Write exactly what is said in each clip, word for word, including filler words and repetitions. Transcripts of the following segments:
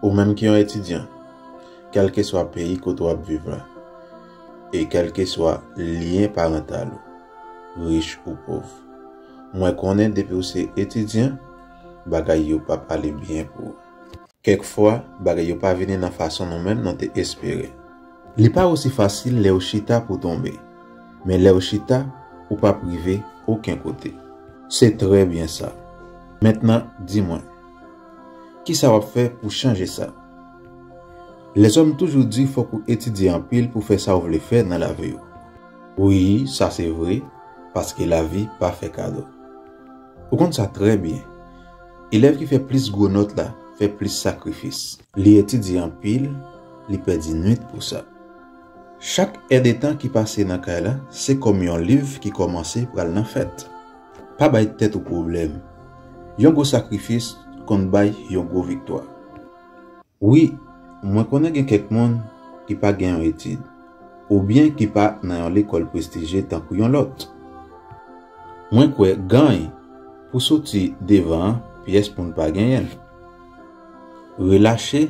Ou menm ki yon etidyan, kèlkeswa peyi kote w ap viv la, e kèlkeswa lyen parantal ou, rich ou pòv, mwen konnen depi w se etidyan, bagay yo p ap ale byen pou ou. Kèk fwa, bagay yo pa vini nan fason nou menm nou te espere. Li pa osi fasil lè w chita pou w tonbe, men lè w chita, ou p ap rive okenn kote. Se trè byen sa. Mentnan, di mwen, kisa w ap fè pou chanje sa? Lèzòm toujou di fòk ou etidye anpil pou fè sa w vle fè nan lavi w. Wi, sa se vre, paske lavi pa fè kado. Ou konn sa trè byen. Elèv ki fè plis gwo nòt la fè plis sakrifis. Li etidye anpil, li pèdi nwit pou sa. Chak èdetan ki pase nan kay la se kòm yon liv ki kòmanse pral nan fèt. Pa bay tèt ou pwoblèm. Yon gwo sakrifis konn bay yon gwo viktwa. Wi, mwen konnen gen kèk moun ki pa gen yon etid, oubyen ki pa nan yon lekòl prestije tankou yon lòt. Mwen kwè gany pou soti devan an pyès moun pa genyen l. Relache,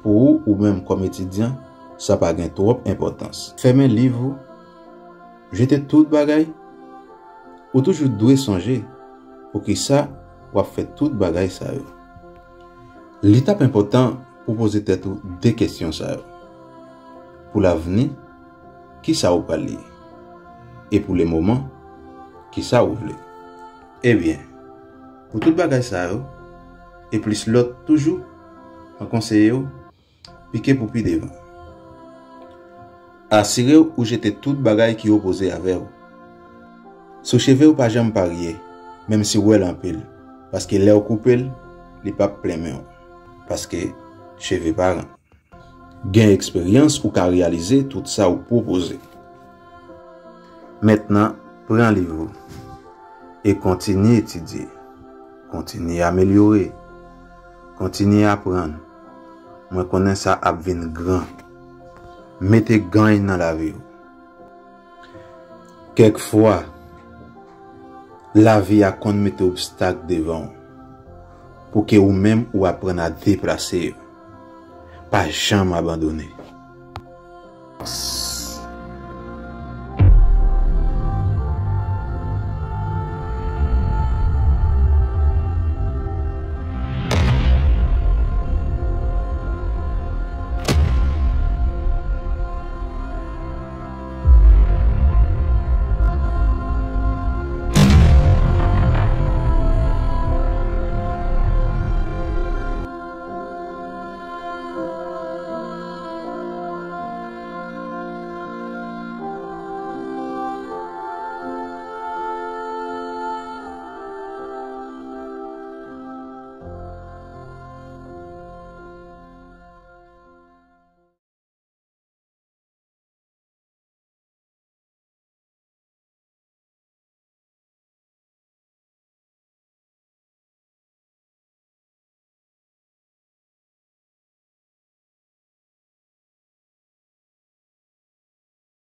pou ou, ou menm kòm etidyan, sa pa gen twòp enpòtans. Fèmen liv ou, jete tout bagay. Ou toujou dwe sonje poukisa w ap fè tout bagay sa yo. Li t ap enpòtan pou poze tèt ou de kesyon sa yo. Pou lavni, kisa ou pral ye? E pou lemoman, kisa ou vle? Ebyen, pou tout bagay sa yo, e plis lòt toujou, mwen konseye w, pike pou pi devan. Asire w ou jete tout bagay ki opoze avè w. Sou cheve w pa janm parye, menm si w wè l anpil, paske lè w koupe l, li p ap plen men w, paske cheve pa rann. Gen eksperyans ou ka reyalize tout sa ou pwopoze. Mentnan, pran liv ou e kontinye etidye. Kontinye amelyore. Kontinye aprann. Mwen konnen sa ap vin gran. Mete gany nan lavi w. Kèk fwa, lavi a konn mete obstak devan w, pou ke ou menm ou aprann a deplase yo. Pa janm abandone.